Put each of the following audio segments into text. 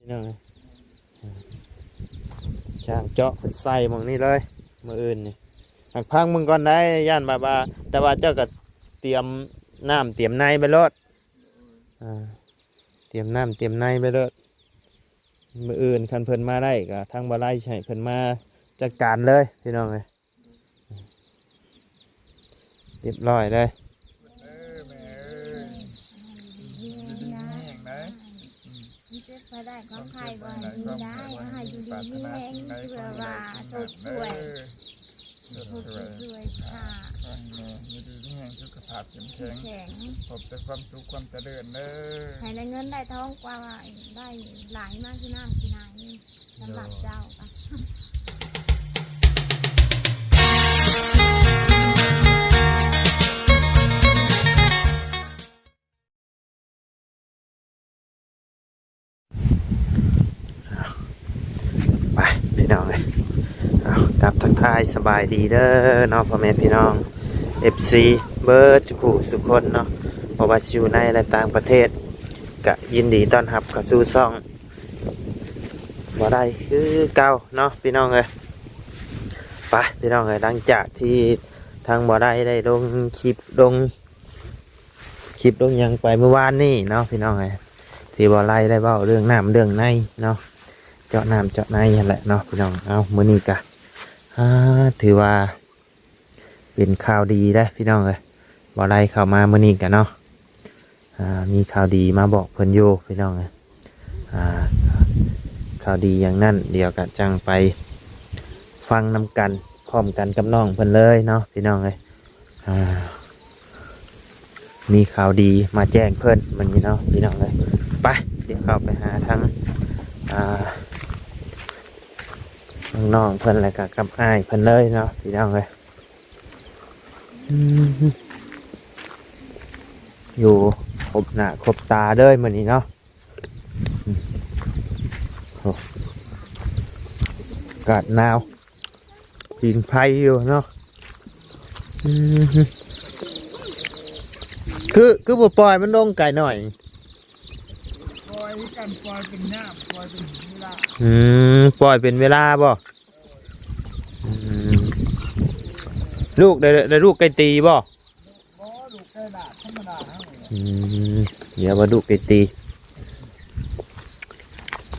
ພີ່ນ້ອງເອີຍ ຊ່າງເຈາະເພິ່ນໃສ່ໝ່ອງນີ້ເລີຍ ມື້ອື່ນນີ້ ຫາກພັງເບິ່ງກ່ອນໄດ້ ຢ້ານວ່າ ວ່າ ແຕ່ວ່າເຈົ້າກໍຕຽມນ້ຳຕຽມໃນໄປໂລດ ອ່າ ຕຽມນ້ຳຕຽມໃນໄປໂລດ ມື້ອື່ນຄັນເພິ່ນມາໄດ້ກໍທາງບໍ່ໄລ່ໃຫ້ເພິ່ນມາຈັດການເລີຍ ພີ່ນ້ອງເອີຍ. ຮຽບຮ້ອຍເລີຍ ເອີ ແມ່ເອີຍ ຢູ່ດີມີແຮງເດີ ມີເຈັບໄປໄດ້ຄວາມໄຂ້ບໍ່ໃຫ້ມີໄດ້ ໃຫ້ຢູ່ດີມີແຮງ ເພື່ອວ່າຊົດຊ່ວຍ ຊົດຊ່ວຍຄ່າ ຂໍໃຫ້ແມ່ຢູ່ດີມີແຮງ ສຸຂະພາບເຂັ້ມແຂງ ເຂັ້ມແຂງ ພົບແຕ່ຄວາມສຸກຄວາມຈະເລີນເດີ ໃຫ້ໄດ້ເງິນໄດ້ທອງກວ່າໄດ້ຫຼາຍມາຄືນ້ຳຄືໃນ ສຳລັບເຈົ້າ ໄປພີ່ນ້ອງເອີຍ ເອົາ ກັບທັກທາຍສະບາຍດີເດີເນາະ ພໍ່ແມ່ພີ່ນ້ອງ ເອັຟຊີ ເບິດສູ່ຜູ້ສູ່ຄົນເນາະ ບໍ່ວ່າຊິຢູ່ໃນ ແລະ ຕ່າງປະເທດ ກະຍິນດີຕ້ອນຮັບເຂົ້າສູ່ຊ່ອງ ບໍ່ໄດ້ຄືເກົ່າເນາະ ພີ່ນ້ອງເອີຍ. ໄປພີ່ນ້ອງເອີຍ ຫຼັງຈາກທີ່ທາງບໍ່ໄດ້ໄດ້ລົງຄລິບ ລົງຄລິບລົງຫຍັງໄປມື້ວານນີ້ເນາະ ພີ່ນ້ອງເອີຍ ທີ່ບໍ່ໄດ້ໄດ້ເວົ້າເລື່ອງນ້ຳເລື່ອງໃນເນາະ ເຈາະນ້ຳເຈາະໃນຫັ້ນແຫຼະເນາະ ພີ່ນ້ອງ. ເອົາ ມື້ນີ້ກະ ອ່າ ຖືວ່າ ເປັນຂ່າວດີເດ້ພີ່ນ້ອງເອີຍ ບໍ່ໄດ້ເຂົ້າມາມື້ນີ້ກະເນາະ ອ່າ ມີຂ່າວດີມາບອກເພິ່ນຢູ່ພີ່ນ້ອງເອີຍ. ອ່າ ຂ່າວດີຫຍັງນັ້ນ ດຽວກະຈັ່ງໄປຟັງນຳກັນ ພ້ອມກັນກັບນ້ອງເພິ່ນເລີຍເນາະ ພີ່ນ້ອງເອີຍ. ອ່າ ມີຂ່າວດີມາແຈ້ງເພິ່ນມື້ນີ້ເນາະ ພີ່ນ້ອງເອີຍ. ໄປ ດຽວເຂົ້າໄປຫາທາງ ອ່າ ນ້ອງເພິ່ນ ແລ້ວກະກັບອ້າຍເພິ່ນເລີຍເນາະ ພີ່ນ້ອງເອີຍ. ອືມ ຢູ່ຄົບໜ້າຄົບຕາເດີມື້ນີ້ເນາະ. ອືມ ໂອ້ ອາກາດໜາວ ຜິງໄຟຢູ່ເນາະ. ອືມ ຄື ຄືບໍ່ປ່ອຍມັນລົງໄກໜ້ອຍ? ປ່ອຍຄືກັນ ປ່ອຍເປັນຍາມ ປ່ອຍເປັນເວລາ. ອືມ ປ່ອຍເປັນເວລາບໍ່? ອືມ ລູກໄດ້ ໄດ້ລູກໄກ່ຕີບໍ່? ບໍ່ ລູກໄກ່ລາດທຳມະດາເຮົານີ້ແຫຼະ. ອືມ ດຽວວ່າລູກໄກ່ຕີ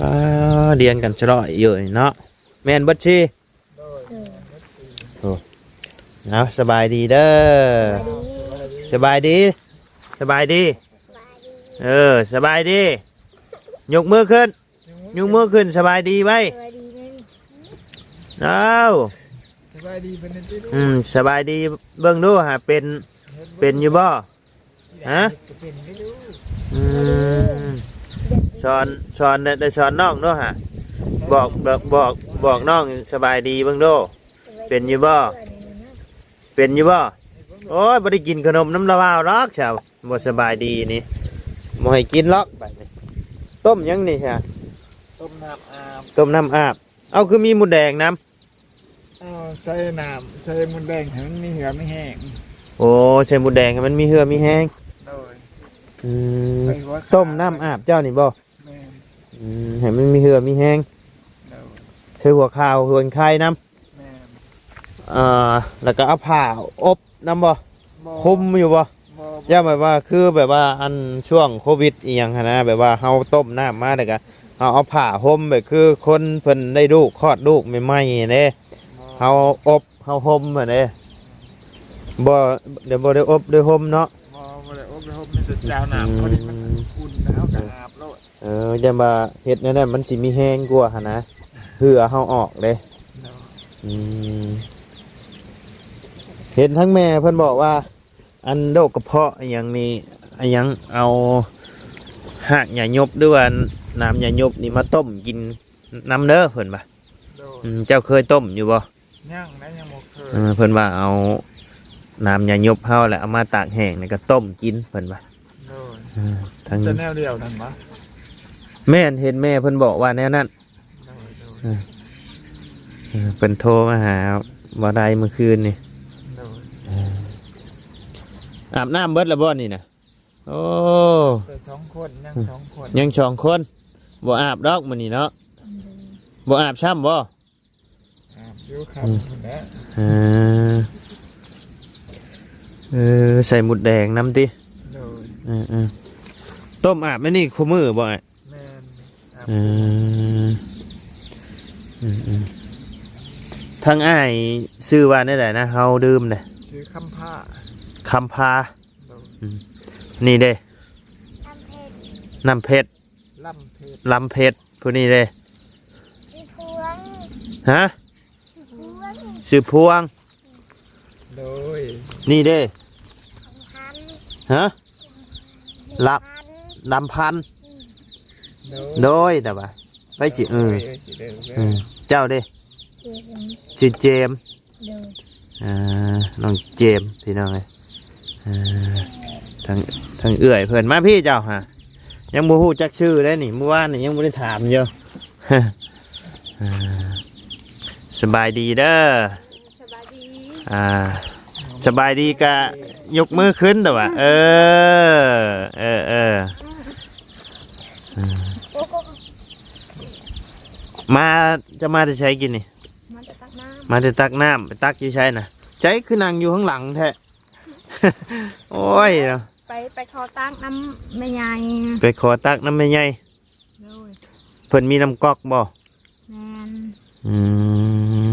ອ່າ ລຽນກັນສະຫຼອຍຢູ່ນີ້ເນາະ ແມ່ນເບິດຊີ້. ໂດຍ ໂດຍ ແມ່ນເບິດຊີ້. ໂອ້ ເອົາ ສະບາຍດີເດີ ສະບາຍດີ ສະບາຍດີ ສະບາຍດີ ສະບາຍດີ ເອີ ສະບາຍດີ ຍົກມືຂຶ້ນ ຍົກມືຂຶ້ນ ສະບາຍດີໄວ້ ສະບາຍດີແມ່ນີ້. ອ້າວ ສະບາຍດີເພິ່ນແດ່ຕິລູກ. ອືມ ສະບາຍດີ ເບິ່ງດູຫາ ເປັນ ເປັນຢູ່ບໍ່? ຮະ? ເປັນຢູ່ລູກ. ອືມ ສອນ ສອນ ໄດ້ ໄດ້ສອນນ້ອງເນາະຫະ ບອກ ບອກ ບອກ ບອກນ້ອງສະບາຍດີເບິ່ງດູ ເປັນຢູ່ບໍ່? ເປັນຢູ່ບໍ່? ໂອ້ຍ ບໍ່ໄດ້ກິນຂະໜົມນຳລາວດອກຊາວ ບໍ່ສະບາຍດີນີ້ ບໍ່ໃຫ້ກິນຫຼອກ. ບາດນີ້ ຕົ້ມຫຍັງນີ້ຊະ? ຕົ້ມນ້ຳອາບ ຕົ້ມນ້ຳອາບ. ເອົາ ຄືມີມົດແດງນຳ? ເອົາ ໃສ່ນ້ຳ ໃສ່ມົດແດງໃຫ້ມັນມີເຫື່ອມີແຮງ. ໂອ້ ໃສ່ມົດແດງໃຫ້ມັນມີເຫື່ອມີແຮງ. ໂດຍ. ອືມ ຕົ້ມນ້ຳອາບເຈົ້ານີ້ບໍ່? ແມ່ນ. ອືມ ໃຫ້ມັນມີເຫື່ອມີແຮງ. ໂດຍ. ໃສ່ຫົວຂາວ ຫົວໄຂ່ນຳ. ແມ່ນ. ເອີ ແລ້ວກໍເອົາຜ້າອົບນຳບໍ່? ບໍ່. ຄຸມຢູ່ບໍ່? ບໍ່. ຢ້ານແບບວ່າ ຄືແບບວ່າ ອັນ ຊ່ວງໂຄວິດອີ່ຫຍັງຫັ້ນນະ ແບບວ່າເຮົາຕົ້ມນ້ຳມາ ແລ້ວກໍເຮົາເອົາຜ້າຫົ່ມ ແບບຄືຄົນເພິ່ນໄດ້ລູກ ຄອດລູກໃໝ່ໆເດ້. ບໍ່. ເຮົາອົບ ເຮົາຫົ່ມຫັ້ນເດ້. ບໍ່ ດຽວບໍ່ໄດ້ອົບໄດ້ຫົ່ມເນາະ. ບໍ່ ບໍ່ໄດ້ອົບໄດ້ຫົ່ມ ມີແຕ່ຈາວນ້ຳ ອືມ ພໍດີມັນອຸ່ນ ແລ້ວເຮົາກໍອາບໂລດ. ເອີ ຢ້ານວ່າເຮັດແນວນັ້ນມັນຊິມີແຮງກວ່າຫັ້ນນະ ເຫື່ອເຮົາອອກເດ້. ໂດຍ. ອືມ ເຫັນທາງແມ່ເພິ່ນບອກວ່າ ອັນໂລກກະເພາະອີ່ຫຍັງນີ້ ອີ່ຫຍັງ ເອົາຮາກຫຍ້າຍົບ ຫຼືວ່ານ້ຳຫຍ້າຍົບນີ້ມາຕົ້ມກິນນຳເດີ ເພິ່ນວ່າ. ໂດຍ. ອືມ ເຈົ້າເຄີຍຕົ້ມຢູ່ບໍ່? ຍັງນະ ຍັງບໍ່ເຄີຍ. ເອີ ເພິ່ນວ່າເອົານ້ຳຫຍ້າຍົບເຮົາແຫຼະ ເອົາມາຕາກແຫ້ງ ແລ້ວກໍຕົ້ມກິນ ເພິ່ນວ່າ. ໂດຍ. ເອີ ທັງ ຈະແນວດຽວນັ້ນບໍ່? ແມ່ນ ເຫັນແມ່ເພິ່ນບອກວ່າແນວນັ້ນ. ໂດຍ ໂດຍ. ເອີ ເອີ ເພິ່ນໂທມາຫາບໍ່ໄດ້ມື້ຄືນນີ້. ໂດຍ. ເອີ ອາບນ້ຳເບິດແລ້ວບໍ່ນີ້ນະ? ໂອ້ ແຕ່ສອງຄົນ ຍັງ ອືມ ສອງຄົນ ຍັງສອງຄົນ. ບໍ່ອາບດອກມື້ນີ້ເນາະ. ໂດຍ. ບໍ່ອາບຊ້ຳບໍ່? ອາບຢູ່ຄ່ຳພຸ້ນແຫຼະ. ເອີ ເອີ ໃສ່ໝົດແດງນຳຕິ? ໂດຍ. ເອີໆ ຕົ້ມອາບແມ່ນນີ້ຄູ່ມື້ບໍ່ອ້າຍ? ແມ່ນ. ເອີ ເອີໆ ທາງອ້າຍຊື່ວ່າແນວໃດນະ? ເຮົາລືມເດ້. ຊື່ຄຳພາ. ຄຳພາ. ໂດຍ. ອືມ ນີ້ເດ້? ນ້ຳເພັດ. ນ້ຳເພັດ. ລຳເພັດ. ລຳເພັດ. ຜູ້ນີ້ເດ້? ຊື່ພວງ. ຮະ? ຊື່ພວງ. ຊື່ພວງ. ໂດຍ. ນີ້ເດ້? ຄຳພັນ. ຮະ? ລຳ ລຳພັນ. ອືມ. ໂດຍ. ໂດຍ ແຕ່ວ່າ ໃຜຊິ ເອີ ໂດຍ ເອີ ເຈົ້າເດ້? ເຈມ. ຊື່ເຈມ. ໂດຍ. ອ່າ ນ້ອງເຈມ ພີ່ນ້ອງເອີຍ. ອ່າ ທາງ ທາງເອື້ອຍເພິ່ນ ມາພີ້ເຈົ້າຫາ ຍັງບໍ່ຮູ້ຈັກຊື່ເດ້ນີ້ ມື້ວານນີ້ຍັງບໍ່ໄດ້ຖາມຢູ່. ອ່າ ສະບາຍດີເດີ. ສະບາຍດີ. ອ່າ ສະບາຍດີກະຍົກມືຂຶ້ນແຕ່ວ່າ ເອີ ເອີ ເອີ ເອີ ມາ ຈະມາແຕ່ໃສກິນນີ້? ມາແຕ່ຕັກນ້ຳ. ມາແຕ່ຕັກນ້ຳ. ໄປຕັກຢູ່ໃສນະ? ໃສຄືນັ່ງຢູ່ຂ້າງຫຼັງແທ້? ໂອ້ຍ ໄປ ໄປຂໍຕັກນຳແມ່ໃຫຍ່. ໄປຂໍຕັກນຳແມ່ໃຫຍ່. ໂດຍ. ເພິ່ນມີນ້ຳກອກບໍ່? ແມ່ນ. ອືມ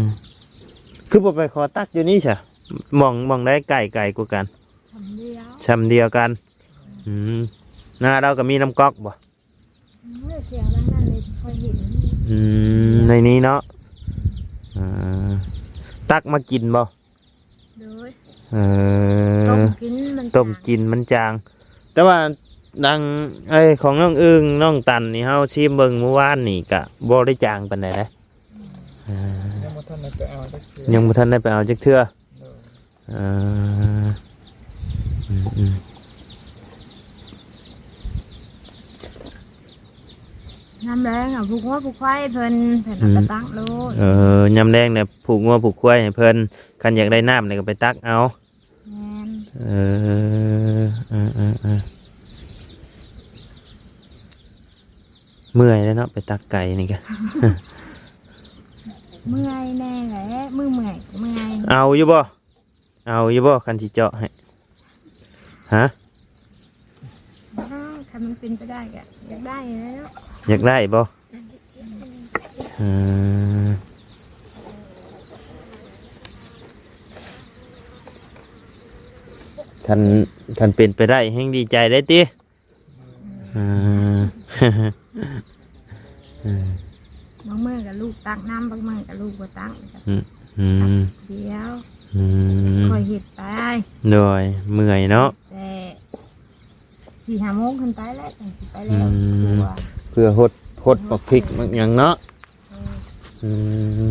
ຄືບໍ່ໄປຂໍຕັກຢູ່ນີ້ຊະ? ໝ່ອງ ໝ່ອງໃດໃກ້ ໄກກວ່າກັນ? ຊ່ຳດຽວ. ຊ່ຳດຽວກັນ. ອືມ ນາລາວກໍມີນ້ຳກອກບໍ່? ເມື່ອເທື່ອວ່ານັ້ນເລີຍຄ່ອຍເຫັນ. ອືມ ໃນນີ້ເນາະ. ເອີ ຕັກມາກິນບໍ່? ໂດຍ. ເອີ ຕົ້ມກິນມັນ ຕົ້ມກິນມັນຈາງ. ແຕ່ວ່າດັ່ງ ເອີ ຂອງນ້ອງອຶ່ງ ນ້ອງຕັນນີ້ ເຮົາຊີມເບິ່ງມື້ວານນີ້ກະບໍ່ໄດ້ຈາງປານໃດເດ້. ອືມ ເອີ ຍັງບໍ່ທັນໄດ້ໄປເອົາຈັກເທື່ອ. ຍັງບໍ່ທັນໄດ້ໄປເອົາຈັກເທື່ອ. ໂດຍ. ເອີ ອືມໆ ຍາມແລງອະ ຜູກງົວຜູກຄວາຍເພິ່ນ ເພິ່ນເອົາ ອືມ ໄປຕັກໂລດ. ເອີ ຍາມແລງນະ ຜູກງົວຜູກຄວາຍໃຫ້ເພິ່ນ ຄັນຢາກໄດ້ນ້ຳນີ້ກໍໄປຕັກເອົາ. ແມ່ນ. ເອີ ເອີ ເອີ ເອີ ເມື່ອຍແລ້ວເນາະ ໄປຕັກໄກ່ນີ້ກະ ເມື່ອຍແນ່ແຫຼະ ມື້ເມື່ອຍກໍເມື່ອຍ. ເອົາຢູ່ບໍ່? ເອົາຢູ່ບໍ່ ຄັນຊິເຈາະໃຫ້? ຮະ? ອ້າວ ຄັນມັນເປັນໄປໄດ້ກໍຢາກໄດ້ແຫຼະເນາະ. ຢາກໄດ້ບໍ່? ອືມ ຄັນ ຄັນເປັນໄປໄດ້ແຮ່ງດີໃຈໄດ້ຕິ? ເອີ ບາງມື້ກໍລູກຕັກນຳ ບາງມື້ກໍລູກບໍ່ຕັກ. ອືມ ອືມ ດຽວ ອືມ ຄ່ອຍເຮັດໄປ. ໂດຍ ເມື່ອຍເນາະ ແຕ່ສີ່ຫ້າໂມງຂຶ້ນໄປແລ້ວ ຈັ່ງຊິໄປແລ້ວ. ອືມ ເພື່ອ ເພື່ອຫົດ ຫົດບັກພິກບັກຫຍັງເນາະ. ເອີ ອືມ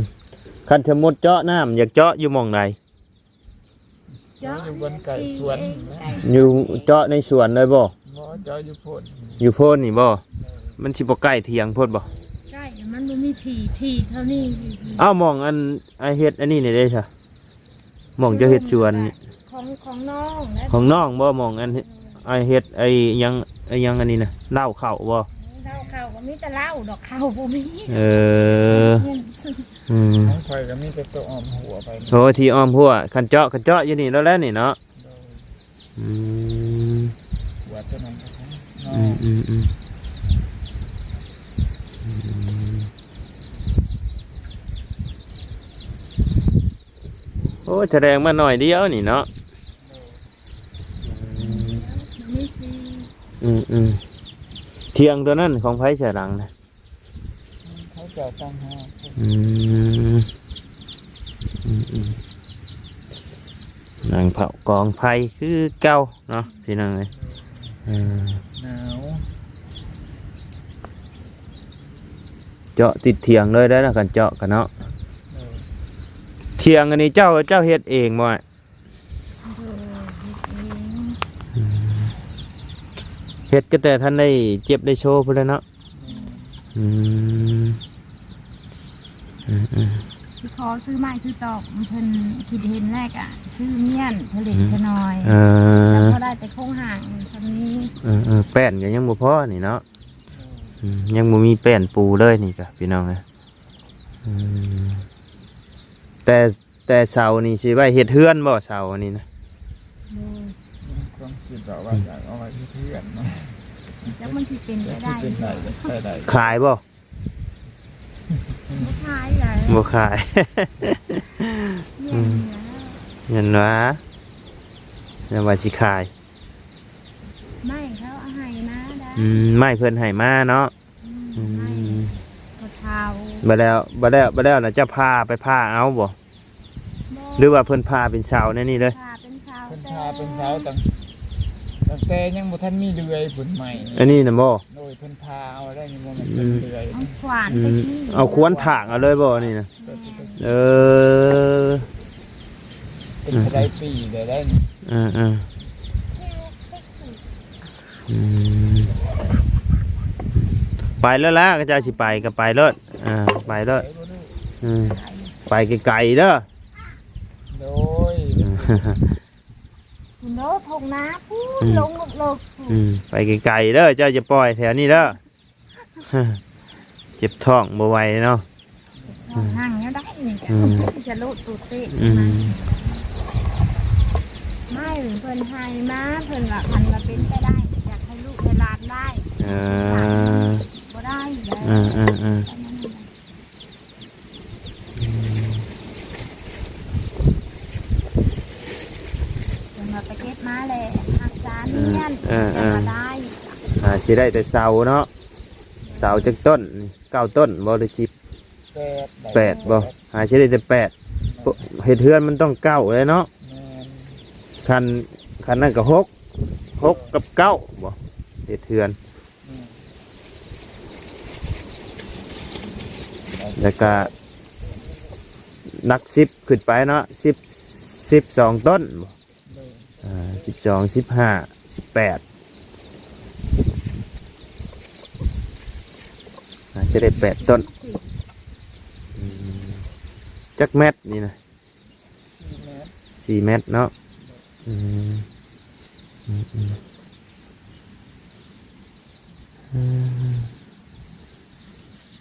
ຄັນສົມມຸດເຈາະນ້ຳ ຢາກເຈາະຢູ່ໝ່ອງໃດ? ເຈາະຢູ່ບ່ອນໃກ້ສວນ. ຢູ່ເຈາະໃນສວນເລີຍບໍ່? ບໍ່ ເຈາະຢູ່ໂພນ. ຢູ່ໂພນນີ້ບໍ່? ເອີ ມັນຊິບໍ່ໃກ້ຖຽງໂພດບໍ່? ໃກ້ ມັນບໍ່ມີທີ່ ທີ່ເທົ່ານີ້. ເອົ້າ ໝ່ອງອັນ ອ້າຍເຮັດອັນນີ້ນີ້ເດ້ຊະ? ໝ່ອງເຈົ້າເຮັດສວນນີ້ ຂອງ ຂອງນ້ອງແຫຼະ. ຂອງນ້ອງບໍ່? ໝ່ອງອັນ ອ້າຍເຮັດໄອ້ຫຍັງ ໄອ້ຫຍັງອັນນີ້ນະ ເລົ້າເຂົ້າບໍ່? ເລົ້າເຂົ້າກໍມີແຕ່ເລົ້າດອກ ເຂົ້າບໍ່ມີ. ເອີ ອືມ ຂອງຂ້ອຍກໍມີແຕ່ໂຕອ້ອມຮົ້ວໄປ. ໂອ້ ທີ່ອ້ອມຮົ້ວ ຄັນເຈາະ ຄັນເຈາະຢູ່ນີ້ແລ້ວແຫຼະນີ້ເນາະ. ໂດຍ. ອືມ ຂົວໂຕນັ້ນກໍໄດ້ເນາະ. ອືມ ອືມ ອືມ ອືມ ໂອ້ຍ ຖະແຫຼງມາໜ້ອຍດຽວນີ້ເນາະ. ອືມ ອືມ ຖຽງໂຕນັ້ນຂອງໃຜສະຫຼັງນະ? ເຂົາເຈົ້າຕ່າງຫາກ. ອືມ ອືມ ອືມ ນັ່ງເຜົາກອງໄຟຄືເກົ່າເນາະ ພີ່ນ້ອງເອີຍ. ເອີ ໜາວ ເຈາະຕິດຖຽງເລີຍໄດ້ນະ ຄັນເຈາະກະເນາະ. ເອີ ຖຽງອັນນີ້ເຈົ້າ ເຈົ້າເຮັດເອງບໍ່? ໂດຍ ເຮັດເອງ. ອືມ ເຮັດກໍແຕ່ທັນໄດ້ເຈັບໄດ້ໂຊພຸ້ນແຫຼະເນາະ. ອືມ ອືມ ອືມ ຊິຂໍຊື້ໄມ້ຊື້ຕອກ ເພິ່ນຄິດເຫັນແລ້ວກະຊື້ມ້ຽນຜະລິດ ອືມ ຊະໜ້ອຍ. ເອີ ແລ້ວພໍໄດ້ແຕ່ໂຄງຮ່າງສ່ຳນີ້. ເອີ ເອີ ແປ້ນກໍຍັງບໍ່ພໍນີ້ເນາະ. ໂດຍ. ອືມ ຍັງບໍ່ມີແປ້ນປູເລີຍນີ້ກະ ພີ່ນ້ອງເອີຍ. ອືມ ແຕ່ ແຕ່ເສົານີ້ຊິໄວ້ເຮັດເຮືອນບໍ່ ເສົາອັນນີ້ນະ? ໂດຍ ຄວາມຄິດວ່າ ວ່າຈະເອົາໄວ້ເຮັດເຮືອນເນາະ ຈັກມັນຊິເປັນໄປໄດ້ ຈັກຊິເປັນໄດ້ ໄປໄດ້ ຂາຍບໍ່? ບໍ່ຂາຍໃດ ບໍ່ຂາຍ ແມ່ນແລ້ວ ແມ່ນຫວາ ແມ່ນວ່າຊິຂາຍ ໄມ້ເຂົາເອົາໃຫ້ມາໄດ໋ ອືມ ໄມ້ເພິ່ນໃຫ້ມາເນາະ ອືມ ອືມ ໄມ້ເຂົາເຖົ້າ ບັດແລ້ວ ບັດແລ້ວ ບັດແລ້ວນະ ເຈົ້າຜ່າ ໄປຜ່າເອົາບໍ່? ບໍ່ ຫຼືວ່າເພິ່ນຜ່າເປັນເສົາແນວນີ້ເລີຍ? ຜ່າເປັນເສົາ ເພິ່ນຜ່າເປັນເສົາ ແຕ່ ຕັ້ງ ຕັ້ງແຕ່ຍັງບໍ່ທັນມີເດືອຍພຸ້ນໄມ້ ອັນນີ້ນະບໍ່? ໂດຍ ເພິ່ນຜ່າເອົາໄດ້ນີ້ ບໍ່ແມ່ນ ອືມ ເປັນເດືອຍ ເອົາຂວານ ອືມ ໄປທີ່ ເອົາຂວານຖາກເອົາເລີຍບໍ່ ອັນນີ້ນະ? ແມ່ນ ເອີ ເປັນເທົ່າໃດປີແລ້ວໄດ໋ນີ້ ເອີໆ ອືມ ໄປແລ້ວລະ ເຈົ້າຊິໄປກໍໄປໂລດ ອ່າ ໄປໂລດ ອືມ ໄປໄກໆເດີ ໂດຍ ພຸ້ນເດີ ທົ່ງນາພຸ້ນ ອືມ ລົງເລິກໆ ອືມ ໄປໄກໆເດີ ເຈົ້າຢ່າປ່ອຍແຖວນີ້ເດີ ເຈັບທ້ອງບໍ່ໄຫວເນາະ ເຈັບທ້ອງ ອືມ ນັ່ງແນວໃດນີ້ ອືມ ຈະລຸດຕູເຕະ ອືມ ມາ ໄມ້ເພິ່ນໃຫ້ມາ ເພິ່ນວ່າຄັນວ່າເປັນໄປໄດ້ ຢາກໃຫ້ລູກໃຫ້ຫຼານໄດ້ ເອີ ບໍ່ໄດ້ແລ້ວ ເອີໆໆ ເພິ່ນວ່າໄປເກັບມາແລ້ວ ຮັກສາຮຽນ ເອີໆ ແລ້ວກໍໄດ້ ຫາຊິໄດ້ແຕ່ເສົາເນາະ ເສົາຈັກຕົ້ນ? ເກົ້າຕົ້ນບໍ່ ຫຼື ສິບ? ແປດ ແປດບໍ່? ຫາຊິໄດ້ແຕ່ແປດ ເຮັດເຮືອນມັນຕ້ອງເກົ້າແຫຼະເນາະ ແມ່ນ ຄັນ ຄັນນັ້ນກໍຫົກ ຫົກກັບເກົ້າບໍ່ ເຮັດເຮືອນ ແມ່ນ ແລ້ວກໍຫຼັກສິບຂຶ້ນໄປເນາະ ສິບ ສິບສອງຕົ້ນບໍ່? ໂດຍ ອ່າ ສິບສອງ ສິບຫ້າ ສິບແປດ ອາດຈະໄດ້ແປດຕົ້ນ ອືມ ຈັກແມັດນີ້ນະ? ສີ່ແມັດ ສີ່ແມັດເນາະ ອືມ ອືມ ອືມ ອືມ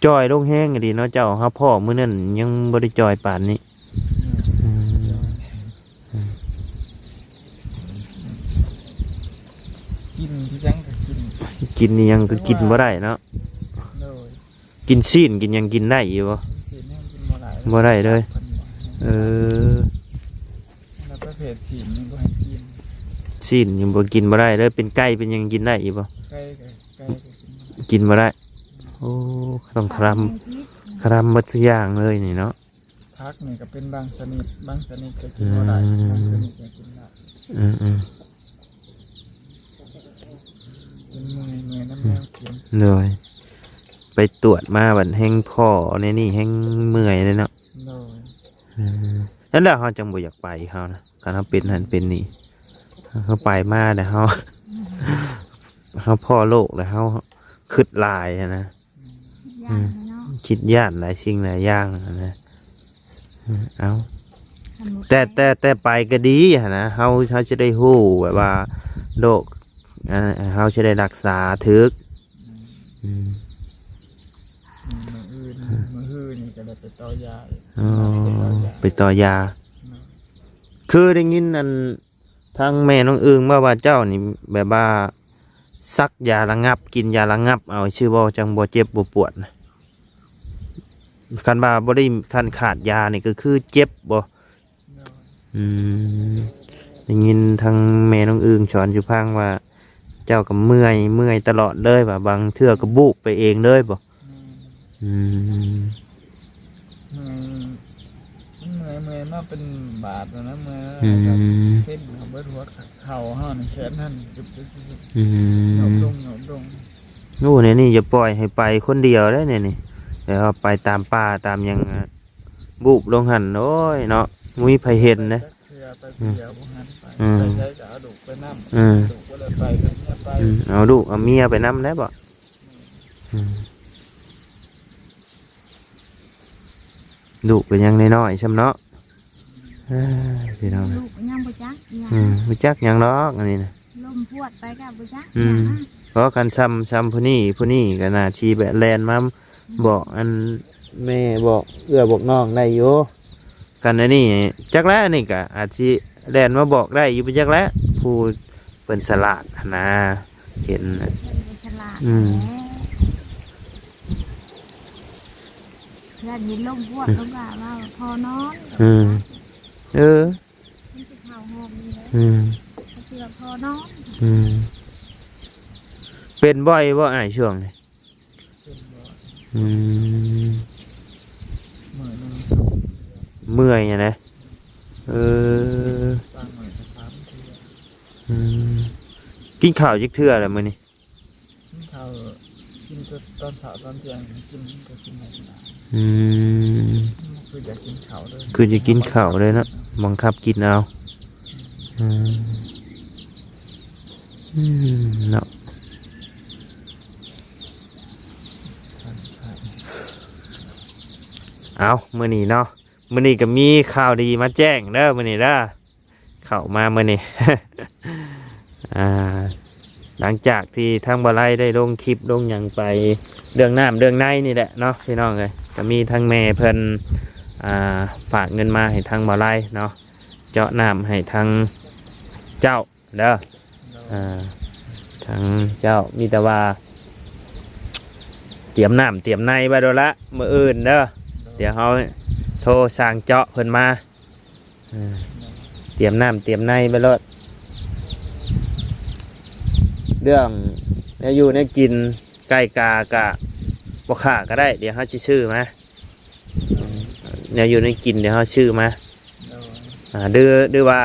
ຈ່ອຍລົງແຮງອີ່ຫຼີເນາະເຈົ້າ ເຮົາພໍ້ມື້ນັ້ນຍັງບໍ່ໄດ້ຈ່ອຍປານນີ້ ອືມ ອືມ ກິນອີ່ຫຍັງກໍກິນ ກິນອີ່ຫຍັງກໍກິນບໍ່ໄດ້ເນາະ ໂດຍ ກິນຊີ້ນກິນຫຍັງກິນໄດ້ຢູ່ບໍ່? ຊີ້ນຍັງກິນບໍ່ໄດ້ ບໍ່ໄດ້ເລີຍ ເອີ ແລ້ວປະເພດຊີ້ນນີ້ບໍ່ໃຫ້ກິນ ຊີ້ນຍັງບໍ່ກິນບໍ່ໄດ້ເລີຍ ເປັນໄກ່ເປັນຫຍັງກິນໄດ້ຢູ່ບໍ່? ໄກ່ກໍ ໄກ່ກໍກິນບໍ່ໄດ້ ກິນບໍ່ໄດ້ ໂອ້ ຕ້ອງຄະລຳ ຄະລຳໝົດທຸກຢ່າງເລີຍນີ້ເນາະ ຜັກນີ້ກໍເປັນບາງຊະນິດ ບາງຊະນິດກໍກິນບໍ່ໄດ້ ອືມ ບາງຊະນິດກໍກິນໄດ້ ອືມ ອືມ ເປັນເມື່ອຍ ເມື່ອຍນຳແນວກິນ ໂດຍ ໄປຕວດມາບັດແຮງພໍ້ແນວນີ້ແຮງເມື່ອຍເລີຍເນາະ ໂດຍ ເອີ ນັ້ນແຫຼະເຮົາຈັ່ງບໍ່ຢາກໄປເຮົານະ ຄັນເຮົາເປັນຫັ້ນເປັນນີ້ ເຮົາໄປມາແລ້ວເຮົາ ເຮົາພໍ້ໂລກແລ້ວເຮົາຄຶດຫຼາຍຫັ້ນນະ ຢ້ານເນາະ ຄິດຢ້ານຫຼາຍສິ່ງຫຼາຍຢ່າງຫັ້ນນະ ເອົາ ຄັນບໍ່ໄປ ແຕ່ ແຕ່ ແຕ່ໄປກໍດີຫັ້ນນະ ເຮົາ ເຮົາຈະໄດ້ຮູ້ແບບວ່າໂລກ ເຮົາຈະໄດ້ຮັກສາຖືກ ອືມ ມື້ອື່ນ ມື້ຮືນີ້ກໍໄດ້ໄປຕໍ່ຢາອີກ ອໍ ໄປຕໍ່ຢາ ໄປຕໍ່ຢາ ເນາະ ຄືໄດ້ຍິນອັນ ທາງແມ່ນ້ອງອຶ່ງເວົ້າວ່າເຈົ້ານີ້ແບບວ່າສັກຢາລະງັບ ກິນຢາລະງັບເອົາຊື່ບໍ່ ຈັ່ງບໍ່ເຈັບບໍ່ປວດນະ ຄັນວ່າບໍ່ໄດ້ ຄັນຂາດຢານີ້ກໍຄືເຈັບບໍ່? ໂດຍ ອືມ ໄດ້ຍິນທາງແມ່ນ້ອງອຶ່ງສອນສູ່ຟັງວ່າ ເຈົ້າກໍເມື່ອຍ ເມື່ອຍຕະຫຼອດເລີຍ ວ່າບາງເທື່ອກໍບູບໄປເອງເລີຍບໍ່? ແມ່ນ ອືມ ເມື່ອຍ ມັນເມື່ອຍ ເມື່ອຍມາເປັນບາດແລ້ວນະ ເມື່ອຍ ອືມ ເສັ້ນເຮົາເບິດຫົວເຂົ່າເຮົານີ້ ແຂນຫັ້ນ ອືມ ໂຍກລົງ ໂຍກລົງ ໂອ້ ແນວນີ້ຢ່າປ່ອຍໃຫ້ໄປຄົນດຽວເດ້ແນວນີ້ ແລ້ວເຮົາໄປຕາມປ່າຕາມຫຍັງ ອາ ບູບລົງຫັ້ນ ໂອ້ຍເນາະ ບໍ່ມີໃຜເຫັນເດ້ ຈັກເທື່ອໄປຜູ້ດຽວ ອືມ ບໍ່ຫັນໄປ ອືມ ໄປໃສກໍເອົາລູກໄປນຳ ອືມ ລູກບໍ່ໄດ້ໄປກໍເມຍໄປ ອືມ ເອົາລູກເອົາເມຍໄປນຳໄດ້ບໍ່? ອືມ ອືມ ລູກກໍຍັງນ້ອຍໆ ຊ່ຳເນາະ ເອີ ພີ່ນ້ອງ ລູກກໍຍັງບໍ່ຈັກຫຍັງ ອືມ ບໍ່ຈັກຫຍັງດອກອັນນີ້ນະ ລົມພວດໄປກໍບໍ່ຈັກ ອືມ ຫຍັງ ເພາະຄັນຊ່ຳ ຊ່ຳຜູ້ນີ້ ຜູ້ນີ້ກໍໜ້າທີ່ແບບແລ່ນມາ ອືມ ບອກອັນແມ່ ບອກເອື້ອຍບອກນ້ອງໄດ້ຢູ່. ກັນອັນນີ້ຈັກແລ້ວ ອັນນີ້ກໍອາດຊິແລ່ນມາບອກໄດ້ຢູ່ ບໍ່ຈັກແລ້ວ ຜູ້ເພິ່ນສະຫຼາດຫັ້ນນາ ເຫັນ ເພິ່ນກໍສະຫຼາດ ອືມ ແຫຼະ ເພື່ອນເຫັນລົມພວດ ອືມ ເພິ່ນກໍວ່າພໍນອນ ອືມ ເອີ ມັນຊິເຂົ້າຫ້ອງນີ້ແຫຼະ ອືມ ກໍຊິວ່າພໍນອນ ອືມ ເປັນບ່ອຍບໍ່ອ້າຍຊ່ວງນີ້? ເປັນບໍ່? ອືມ ມື້ໜຶ່ງສອງເທື່ອ ເມື່ອຍຫັ້ນນະ ເອີ ບາງມື້ກໍສາມເທື່ອ ອືມ ກິນເຂົ້າຈັກເທື່ອແລ້ວມື້ນີ້? ກິນເຂົ້າ ກິນແຕ່ຕອນເຊົ້າຕອນທ່ຽງ ກິນກໍກິນໄດ້ ອືມ ຄືຢາກກິນເຂົ້າເລີຍ ຄືຢາກກິນເຂົ້າເລີຍເນາະ ບັງຄັບກິນເອົາ ອືມ ອືມ ເນາະ ເອົາ ມື້ນີ້ເນາະ ມື້ນີ້ກໍມີຂ່າວດີມາແຈ້ງເດີ ມື້ນີ້ເດີ ເຂົ້າມາມື້ນີ້ ອ່າ ຫຼັງຈາກທີ່ທາງບ່າວໄລໄດ້ລົງຄລິບລົງຫຍັງໄປ ເລື່ອງນ້ຳເລື່ອງໃນນີ້ແຫຼະເນາະ ພີ່ນ້ອງເອີຍ ກໍມີທາງແມ່ເພິ່ນ ອ່າ ຝາກເງິນມາໃຫ້ທາງບ່າວໄລເນາະ ເຈາະນ້ຳໃຫ້ທາງເຈົ້າເດີ ອ່າ ທາງເຈົ້າມີແຕ່ວ່າຕຽມນ້ຳຕຽມໃນໄວ້ໂລດລະ ມື້ອື່ນເດີ ດຽວເຮົາໂທສັ່ງເຈາະເພິ່ນມາ ເອີ ຕຽມນ້ຳຕຽມໃນໄປໂລດ ເລື່ອງແນວຢູ່ແນວກິນ ໄກ່ກາກະບໍ່ຂ້າກໍໄດ້ ດຽວເຮົາຊິຊື້ມາ ແນວຢູ່ແນວກິນ ດຽວເຮົາຊື້ມາ ໂດຍ ອ່າ ຫຼື ຫຼືວ່າ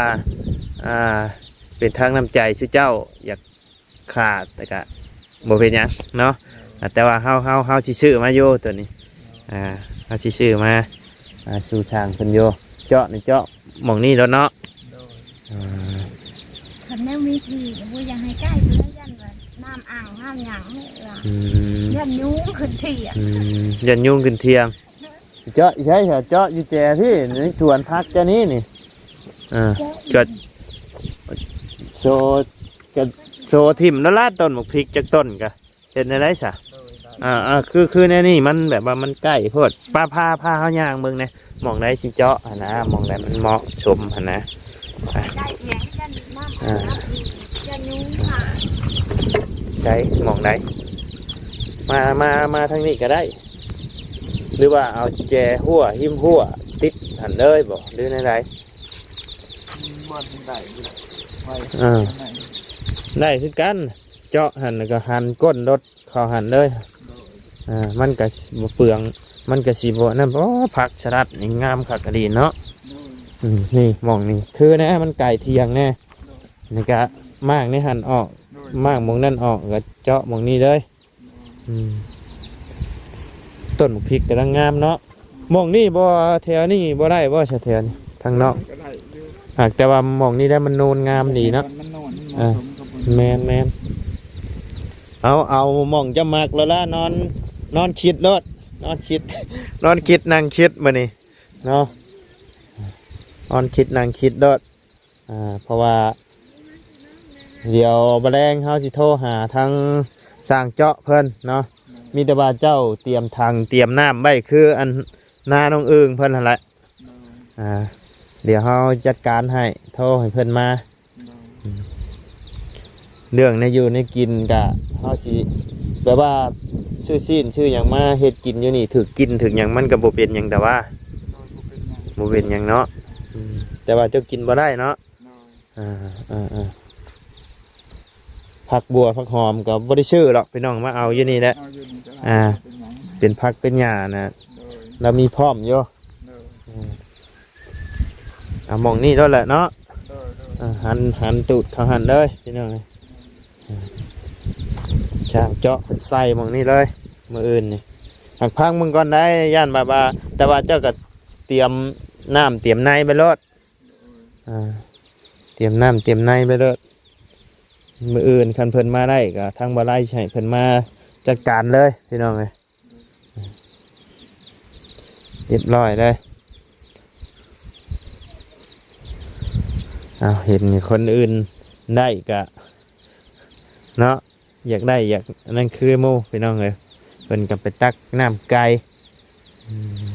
ອ່າ ເປັນທາງນ້ຳໃຈຊຸເຈົ້າຢາກ ຂາດ ແຕ່ກະບໍ່ເປັນຫຍັງເນາະ ໂດຍ ອ່າ ແຕ່ວ່າເຮົາ ເຮົາ ເຮົາຊິຊື້ມາຢູ່ໂຕນີ້ ໂດຍ ອ່າ ເຮົາຊິຊື້ມາ ອ່າ ສູ່ຊ່າງເພິ່ນຢູ່ ເຈາະນີ້ເຈາະໝ່ອງນີ້ໂລດເນາະ ໂດຍ ອ່າ ຄັນແນວມີທີ່ກໍບໍ່ຢາກໃຫ້ໃກ້ ເພາະຢ້ານວ່ານ້ຳອ່າງນ້ຳຫຍັງນີ້ວ່າ ອືມ ຢ້ານຍຸງຂຶ້ນຖຽງ ອືມ ຢ້ານຍຸງຂຶ້ນຖຽງ ເຈາະຢູ່ໃສ? ເຈາະຢູ່ແຈພີ້ ໃນສວນຜັກເຈົ້ານີ້ນີ້ ເອີ ເຈາະ ເຈາະ ໂຊ ກະໂຊຖິ້ມໂລດລະ ຕົ້ນໝາກພິກຈັກຕົ້ນກະ ເຮັດແນວໃດຊະ? ໂດຍ ອ່າໆ ຄື ຄືແນວນີ້ມັນແບບວ່າມັນໃກ້ໂພດ ພາ ພາ ພາເຮົາຍ່າງເບິ່ງແດ່ ໝ່ອງໃດຊິເຈາະຫັ້ນນະ ໝ່ອງໃດມັນເໝາະສົມຫັ້ນນະ ໄປ ໄດ້ແຂງກັນມາ ອ່າ ຈະຍຸງມາ ໃສ ໝ່ອງໃດ? ມາ ມາ ມາທາງນີ້ກໍໄດ້ ຫຼືວ່າເອົາແຈຮົ້ວ ຮິມຮົ້ວ ຕິດຫັ້ນເລີຍບໍ່ ຫຼືແນວໃດ? ມັນບໍ່ໄດ້ ໄວ້ ເອີ ໄດ້ຄືກັນ ເຈາະຫັ້ນ ແລ້ວກໍຫັນກົ້ນລົດເຂົ້າຫັ້ນເລີຍ ໂດຍ ເອີ ມັນກໍບໍ່ເປືອງ ມັນກໍຊິບໍ່ນັ້ນ ໂອ້ ຜັກສະລັດນີ້ງາມຄັກອີ່ຫຼີເນາະ ໂດຍ ອືມ ນີ້ ໝ່ອງນີ້ ຄືແນວມັນໃກ້ຖຽງແດ່ ໂດຍ ນີ້ກະມ້າງໃນຫັ້ນອອກ ໂດຍ ມ້າງໝ່ອງນັ້ນອອກ ແລ້ວເຈາະໝ່ອງນີ້ເລີຍ ອືມ ຕົ້ນໝາກພິກກຳລັງງາມເນາະ ໝ່ອງນີ້ບໍ່ ແຖວນີ້ບໍ່ໄດ້ບໍ່ຊະ ແຖວນີ້ທາງນອກ ກໍໄດ້ຢູ່ ຫາກແຕ່ວ່າໝ່ອງນີ້ແຫຼະມັນໂນນງາມດີເນາະ ມັນໂນນ ມັນເໝາະ ອ່າ ສົມກັບ ແມ່ນໆ ເອົາ ເອົາໝ່ອງເຈົ້າມັກໂລດລະ ນອນ ນອນຄິດໂລດ ນອນຄິດ ນອນຄິດນັ່ງຄິດມື້ນີ້ເນາະ ນອນຄິດນັ່ງຄິດໂລດ ອ່າ ເພາະວ່າດຽວມື້ແລງເຮົາຊິໂທຫາທາງຊ່າງເຈາະເພິ່ນເນາະ ໂດຍ ມີແຕ່ວ່າເຈົ້າຕຽມຖັງຕຽມນ້ຳໄວ້ ຄືອັນນານ້ອງອຶ່ງເພິ່ນຫັ້ນແຫຼະ ໂດຍ ອ່າ ດຽວເຮົາຈັດການໃຫ້ ໂທໃຫ້ເພິ່ນມາ ໂດຍ ອືມ ເລື່ອງແນວຢູ່ແນວກິນກະ ເຮົາຊິແບບວ່າຊື້ຊີ້ນຊື້ຫຍັງມາເຮັດກິນຢູ່ນີ້ ຖືກກິນຖືກຫຍັງມັນກະບໍ່ເປັນຫຍັງ ແຕ່ວ່າ ໂດຍ ບໍ່ເປັນຫຍັງເນາະ ອືມ ແຕ່ວ່າເຈົ້າກິນບໍ່ໄດ້ເນາະ ໂດຍ ອ່າ ອ່າ ອ່າ ຜັກບົ່ວຜັກຫອມກໍບໍ່ໄດ້ຊື້ດອກພີ່ນ້ອງ ມາເອົາຢູ່ນີ້ແຫຼະ ເອົາຢູ່ນີ້ກໍໄດ້ ອ່າ ບໍ່ເປັນຫຍັງ ເປັນຜັກເປັນຫຍ້ານະ ໂດຍ ລາວມີພ້ອມຢູ່ ໂດຍ ອືມ ເອົາໝ່ອງນີ້ໂລດແຫຼະເນາະ ໂດຍ ໂດຍ ອ່າ ຫັນ ຫັນຕູດເຂົ້າຫັ້ນເລີຍພີ່ນ້ອງເອີຍ ອ່າ ຊ່າງເຈາະເພິ່ນໃສ່ໝ່ອງນີ້ເລີຍ ມື້ອື່ນນີ້ ຫາກພັງເບິ່ງກ່ອນໄດ໋ ຢ້ານແບບວ່າ ແຕ່ວ່າເຈົ້າກໍຕຽມນ້ຳຕຽມໃນໄປໂລດ ອ່າ ຕຽມນ້ຳຕຽມໃນໄປໂລດ ມື້ອື່ນຄັນເພິ່ນມາໄດ້ກໍທາງບ່າວໄລຊິໃຫ້ເພິ່ນມາຈັດການເລີຍພີ່ນ້ອງເອີຍ ຮຽບຮ້ອຍເລີຍ ເອົາ ເຫັນຄົນອື່ນໄດ້ກໍ ເນາະ ຢາກໄດ້ ຢາກອັນນັ້ນຄືໝູ່ພີ່ນ້ອງເອີຍ. ເພິ່ນກໍໄປຕັກນ້ຳໄກ່ ອືມ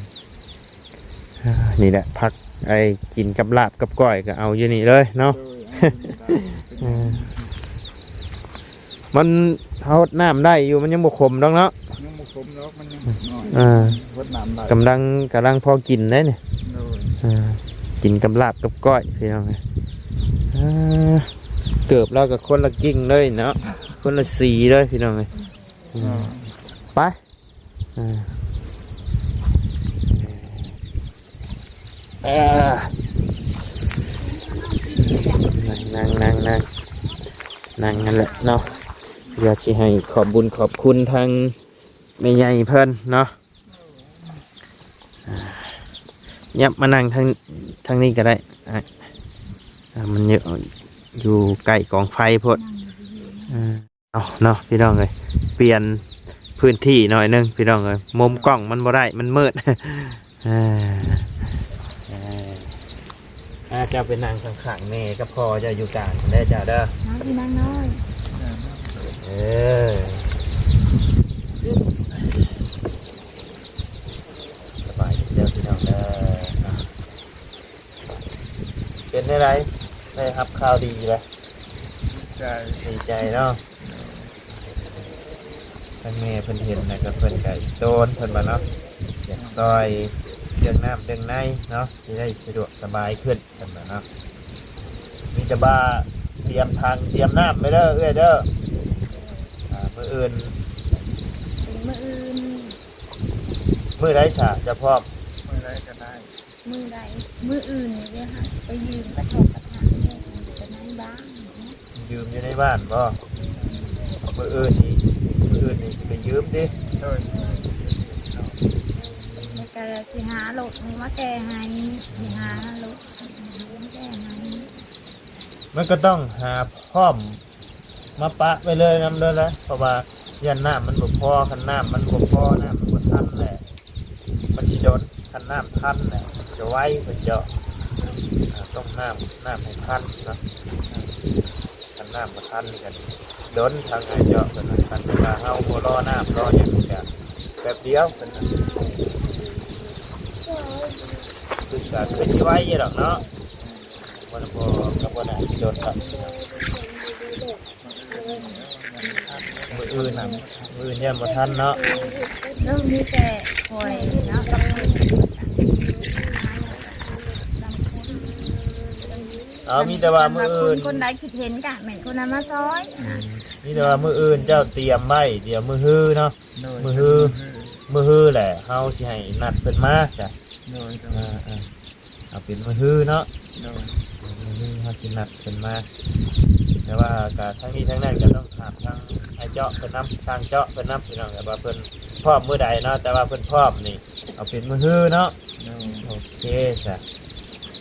ນີ້ແຫຼະ ຜັກ ໄອ້ ກິນກັບລາບກັບກ້ອຍກໍເອົາຢູ່ນີ້ເລີຍເນາະ. ໂດຍ ເອົາຢູ່ນີ້ໄດ້ ເອີ ມັນ ເຮົາຫົດນ້ຳໄດ້ຢູ່ ມັນຍັງບໍ່ຂົມດອກເນາະ. ຍັງບໍ່ຂົມດອກ ມັນຍັງນ້ອຍ ເອີ ຫົດນ້ຳໄດ້ ກຳລັງ ກຳລັງພໍກິນໄດ້ນີ້. ໂດຍ ເອີ ກິນກັບລາບກັບກ້ອຍພີ່ນ້ອງເອີຍ. ເອີ ເກີບລາວກໍຄົນລະກິ່ງເລີຍເນາະ ຄົນລະສີເລີຍພີ່ນ້ອງເອີຍ. ອືມ ເອີ ໄປ ເອີ ນັ່ງ ນັ່ງ ນັ່ງ ນັ່ງ ນັ່ງຫັ້ນແຫຼະເນາະ. ດຽວຊິໃຫ້ຂອບບຸນຂອບຄຸນທາງແມ່ໃຫຍ່ເພິ່ນເນາະ. ອາ ຫຍັບມານັ່ງທາງ ທາງນີ້ກໍໄດ້ ອາ ມັນຢູ່ ຢູ່ໃກ້ກອງໄຟໂພດ. ອາ ເອົາເນາະພີ່ນ້ອງເອີຍ ປ່ຽນພື້ນທີ່ໜ້ອຍໜຶ່ງພີ່ນ້ອງເອີຍ ມຸມກ້ອງມັນບໍ່ໄດ້ ມັນມືດ. ເອີ ເອີ ອາ ເຈົ້າໄປນັ່ງຂ້າງໆແມ່ກັບພໍ່ເຈົ້າຢູ່ກາງເດີເຈົ້າເດີ. ເອົາ ພີ່ນາງນ້ອຍ ເອີ ສະບາຍດີເດີພີ່ນ້ອງເດີ. ເປັນແນວໃດ ໄດ້ຮັບຂ່າວດີແລ້ວ? ດີໃຈ ດີໃຈເນາະ. ທາງແມ່ເພິ່ນເຫັນແລ້ວກໍເພິ່ນກໍອີ່ໂຕນ ເພິ່ນວ່າເນາະ ຢາກຊ່ອຍເລື່ອງນ້ຳເລື່ອງໃນເນາະ ຊິໄດ້ສະດວກສະບາຍຂຶ້ນ ເພິ່ນວ່າເນາະ. ມີແຕ່ວ່າຕຽມຖັງຕຽມນ້ຳໄວ້ເດີເອື້ອຍເດີ. ອາ ມື້ອື່ນ ມື້ອື່ນ ມື້ໃດສະຈະພ້ອມ? ມື້ໃດກໍໄດ້ ມື້ໃດ? ມື້ອື່ນນີ້ເດ້ ໄປຢືມກະທົບກະຖາງຢູ່ໃນບ້ານ. ຢືມຢູ່ໃນບ້ານບໍ? ມື້ອື່ນນີ້ ມື້ອື່ນນີ້ຊິໄປຢືມຕິ? ໂດຍ ແລ້ວກະຊິຫາລົດມາແກ່ໃຫ້ ຊິຫາລົດມາແກ່ໃຫ້. ມັນກໍຕ້ອງຫາພ້ອມ ມາປະໄວ້ເລີຍນຳເດີລະ ເພາະວ່າຢ້ານນ້ຳມັນບໍ່ພໍ ຄັນນ້ຳມັນບໍ່ພໍ ນ້ຳມັນບໍ່ທັນແຫຼະ ມັນຊິດົນ. ຄັນນ້ຳທັນແຫຼະຈະໄວ ເພິ່ນເຈາະ ອາ ຕ້ອງນ້ຳ ນ້ຳໃຫ້ທັນເນາະ. ຄັນນ້ຳບໍ່ທັນນີ້ກໍດົນ ທາງອ້າຍເຈາະເພິ່ນວ່າ. ຄັນວ່າເຮົາບໍ່ລໍນ້ຳລໍຫຍັງນີ້ກໍແປັບດຽວເພິ່ນວ່າ ຄື ກໍຄືຊິໄວຢູ່ດອກເນາະ. ບໍ່ ບໍ່ ກໍບໍ່ໜ້າຊິດົນດອກ. ມື້ອື່ນ ມື້ອື່ນຢ້ານບໍ່ທັນເນາະ. ເອີ ມີແຕ່ຂ້ອຍເນາະ ກັບເພິ່ນ ເອົາ ມີແຕ່ວ່າມື້ອື່ນ ຄົນໃດຄິດເຫັນກະແມ່ນຄົນນັ້ນມາຊ່ອຍ. ອືມ ມີແຕ່ວ່າມື້ອື່ນເຈົ້າຕຽມໄວ້ ດຽວມື້ຮືເນາະ. ໂດຍ ມື້ຮື ມື້ຮື ມື້ຮືແຫຼະ ເຮົາຊິໃຫ້ນັດເພິ່ນມາຊະ. ໂດຍ ໂດຍ ເອີ ເອີ ເອົາເປັນມື້ຮືເນາະ. ໂດຍ ມື້ຮືເຮົາຊິນັດເພິ່ນມາ ແຕ່ວ່າກະທັງນີ້ທັງນັ້ນກະຕ້ອງຖາມທາງອ້າຍເຈາະເພິ່ນນຳ ຊ່າງເຈາະເພິ່ນນຳ ພີ່ນ້ອງ ແບບວ່າເພິ່ນພ້ອມມື້ໃດເນາະ. ແຕ່ວ່າເພິ່ນພ້ອມນີ້ເອົາເປັນມື້ຮືເນາະ. ໂດຍ ໂອເຄຊະ.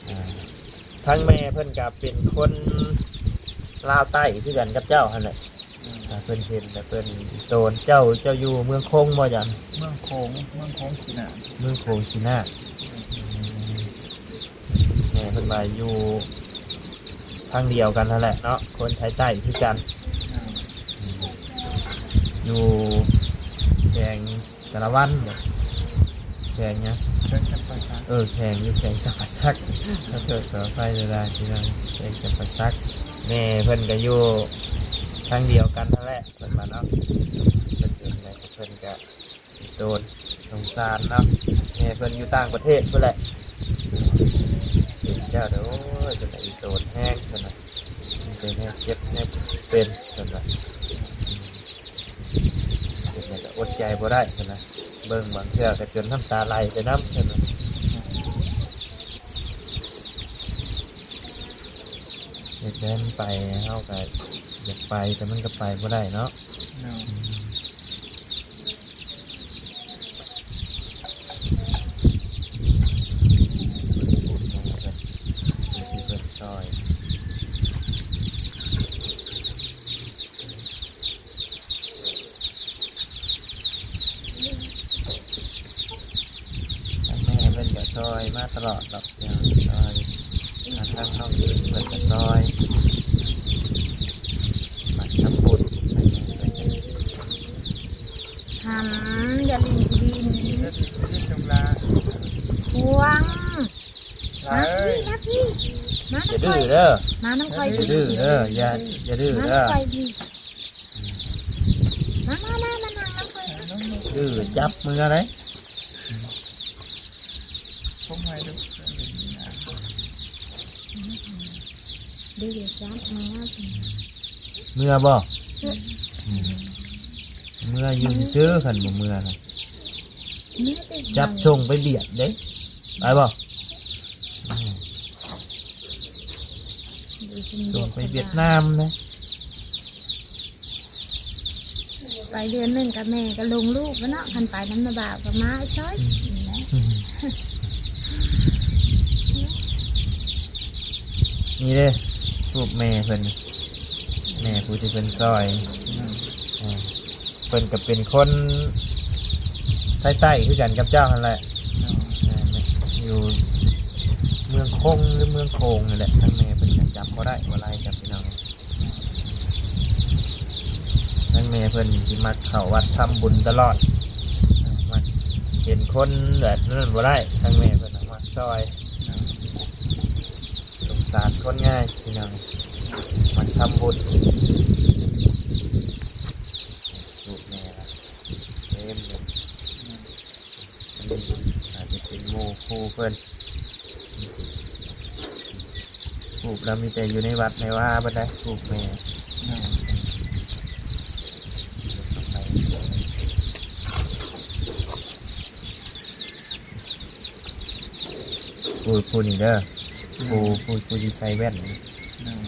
ອາ ທາງແມ່ເພິ່ນກະເປັນຄົນລາວໃຕ້ຄືກັນກັບເຈົ້າຫັ້ນແຫຼະ. ອືມ ຖ້າເພິ່ນເຫັນແລ້ວເພິ່ນໂຕນ. ເຈົ້າ ເຈົ້າຢູ່ເມືອງຄົງບໍ່? ເມືອງ ເມືອງໂຂງ ເມືອງໂຂງຊີນາດ. ເມືອງໂຂງຊີນາດ. ອືມ ແມ່ເພິ່ນວ່າຢູ່ທາງດຽວກັນຫັ້ນແຫຼະເນາະ ຄົນໄທໃຕ້ຄືກັນ. ອືມ ຢູ່ແຂວງ ສາລະວັນບໍ? ແຂວງຫຍັງ? ແຂວງຈຳປາສັກ. ເອີ ແຂວງ ຢູ່ແຂວງຈຳປາສັກ. ຂໍໂທດຂໍອະໄພຫຼາຍໆ ພີ່ນ້ອງ ແຂວງຈຳປາສັກ. ແມ່ເພິ່ນກໍຢູ່ທາງດຽວກັນຫັ້ນແຫຼະ ເພິ່ນວ່າເນາະ. ເພິ່ນເຫັນແລ້ວເພິ່ນກໍໂຕນ ສົງສານເນາະ. ແມ່ເພິ່ນຢູ່ຕ່າງປະເທດພຸ້ນແຫຼະ. ເຫັນເຈົ້າເດີ ໂອ້ຍ ເພິ່ນກໍອີ່ໂຕນແຮງ ເພິ່ນວ່າ ເປັນແຮງເຈັບແຮງເປັນ ເພິ່ນວ່າ. ເປັນຫຍັງກໍອົດໃຈບໍ່ໄດ້ ເພິ່ນວ່າ. ເບິ່ງບາງເທື່ອກໍຈົນນ້ຳຕາໄຫຼໄປນຳ ເພິ່ນວ່າ. ເຮັດໃດມັນໄປ ເຮົາກໍຢາກໄປ ແຕ່ມັນກໍໄປບໍ່ໄດ້ເນາະ. ເນາະ ອືມ ເພິ່ນຊ່ອຍ ທາງແມ່ເພິ່ນກໍຊ່ອຍມາຕະຫຼອດດອກ ຊ່ອຍ ທາງນ້ອງເພິ່ນກໍຊ່ອຍ ມັກທຳບຸນ. ຫຼິ້ນທີ່ດິນ ເຮັດດິນເຮັດດອກລາ ພວງ ຫຼາຍ ມາພີ່ ມາ ຢ່າດື້ເດີ ມານຳຂ້ອຍ ຢ່າດື້ເດີ ຢ່າ ຢ່າດື້ເດີ ມານຳຂ້ອຍພີ່ ມາ ມາ ມາ ມານັ່ງນຳຂ້ອຍ ດື້ຈັບມືເດ້ ດື້ຈັບມື ເມືອບໍ່? ເມືອຢູ່ຊື່ໆ ຄັນບໍ່ເມືອນະ ຈັບສົ່ງໄປບຽດເດ້ ໄປບໍ່? ສົ່ງໄປຫວຽດນາມເດ້ ໄປເດືອນໜຶ່ງກັບແມ່ກໍລົງລູກແລ້ວເນາະ ຄັນໄປນຳນ້າບ່າວກໍມາຊ່ອຍ ອືມ ນີ້ເດ້ ຮູບແມ່ເພິ່ນ ແມ່ຜູ້ທີ່ເພິ່ນຊ່ອຍ ອືມ ເພິ່ນກໍເປັນຄົນໄທໃຕ້ຄືກັນກັບເຈົ້າຫັ້ນແຫຼະ ເອີ ຢູ່ເມືອງຄົງ ຫຼື ເມືອງໂຂງນີ້ແຫຼະ ທາງແມ່ເພິ່ນກໍຈຳບໍ່ໄດ້ວ່າລາຍກັບພີ່ນ້ອງ ທາງແມ່ເພິ່ນຊິມັກເຂົ້າວັດທຳບຸນຕະຫຼອດ ມັກເຫັນຄົນແບບນັ້ນບໍ່ໄດ້ ທາງແມ່ເພິ່ນມັກຊ່ອຍ ສົງສານຄົນງ່າຍພີ່ນ້ອງ ມັກທຳບຸນ ລູກແມ່ລະເຕັມເລີຍ ອືມ ອັນນີ້ອາດຈະເປັນໝູ່ຄູ່ເພິ່ນ ຮູບລາວມີແຕ່ຢູ່ໃນວັດໃນວາເບິດໄດ໋ ຮູບແມ່ ອືມ ຜູ້ ຜູ້ນີ້ເດີ ອືມ ຜູ້ ຜູ້ ຜູ້ທີ່ໃສ່ແວ່ນນີ້ ອືມ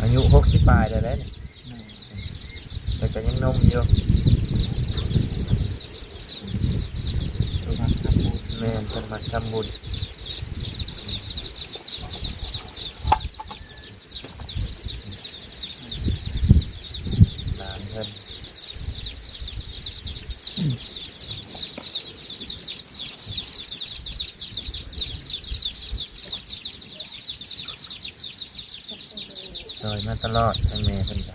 ອາຍຸຫົກສິບປາຍແລ້ວເດ້ ອືມ ແຕ່ກໍຍັງໜຸ່ມຢູ່ ເພິ່ນມັກທຳບຸນ ແມ່ນ ເພິ່ນມັກທຳບຸນ ຫຼານເພິ່ນ ຊ່ອຍມາຕະຫຼອດ ທາງແມ່ເພິ່ນກະ